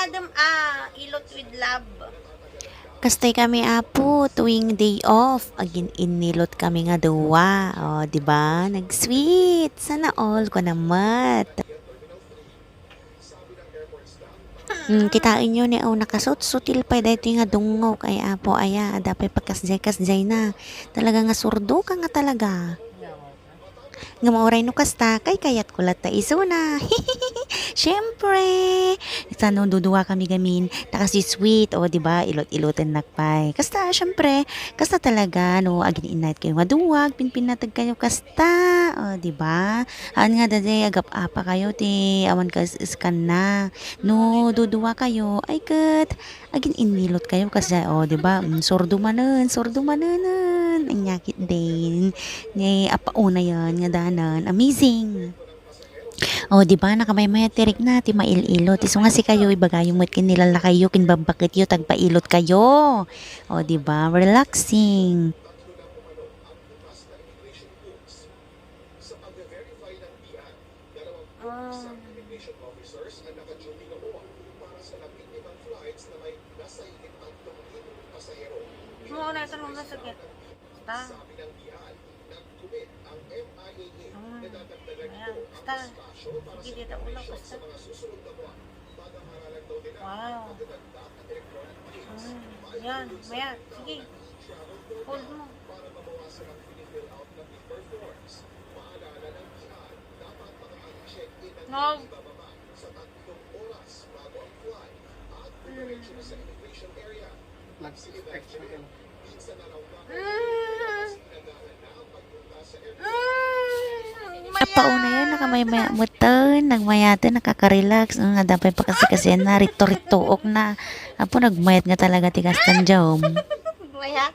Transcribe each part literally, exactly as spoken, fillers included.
Madam, ah, ilot with love. Kastoy kami, Apo, tuwing day off, agin-innilot kami nga dua. O, di ba? Nag-sweet. Sana all ko namat. Hmm, kitaenyo ni, o, nakasutsutil pay daytoy nga dungog. Ay, Apo, aya, adda pay pagkasdiay-kasdiay na. Talaga nga surdo ka nga talaga. Nga mauray no kasta, kaykayatko latta isuna. Siyempre! Saan no, dudua kami gamin, ta kasi sweet, o, di ba? Ilot-ilotennak pay. Kasta, siyempre, kasta talaga, no, agin-innilot kayo nga dua, agpinpinnateg kayo kasta, o, di ba? Haan nga, daydiay, agap-apa kayo, ti awan kas-, iskanna. No, dudua kayo, ay ket, agin-innilot kayo kasi, o, di ba? Mm, surdo manen, surdo manenen. Ania ketdin. Ni apauna yan nga danan. Amazing. O, di ba? Nakamaymayat ti rikna, ti mail-ilot. Isu nga sikayo, ibagayo met ken ni lalakayo, ken babbaketyo, ta agpailot kayo. O, di ba? Relaxing. Ah. Mao na ito nung nasakit. Basta. Hmm. Ayan. Basta. Sige, dito ulo. Basta. Wow. Hmm. Yan. Maya. Sige. Hold mo. No. Mm. Mm. Apauna yan, nakamaymaya metten, nagmayaten, nakaka-relax. Mm, adda pay pakasikasenna, ritto-rittook na. Apo, nagmayat nga talaga ti kastan jam. Mayat?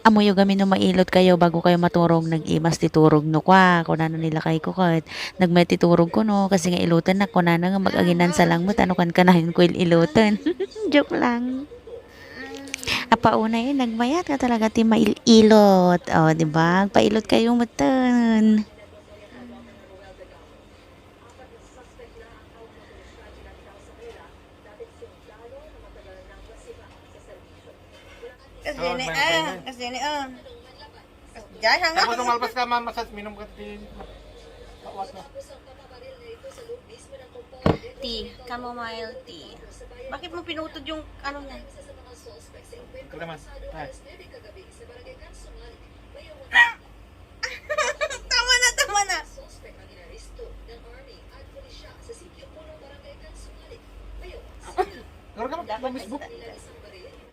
Ammoyo gamin no mailot kayo bago kayo maturog, nag-imas ti turog no kua, kunana ni lakayko ket, nagmayat ti turog ko no, kasi nga ilotennak, kunana nga mag-aginansa lang met, ano kankanayon ko il-iloten. Joke lang. Apauna, eh, nagmayat nga talaga ti mail-ilot. O, di ba? Agpailot kayo metten. Kasi ni, ah, kasi ni, ah. Diyan, hanga. Tapos umalpas ka, ma'am, massage, minum ka tea. Tea, chamomile tea. Bakit mo pinutod yung ano niya? Tama na, tama na. Pero ka, Facebook.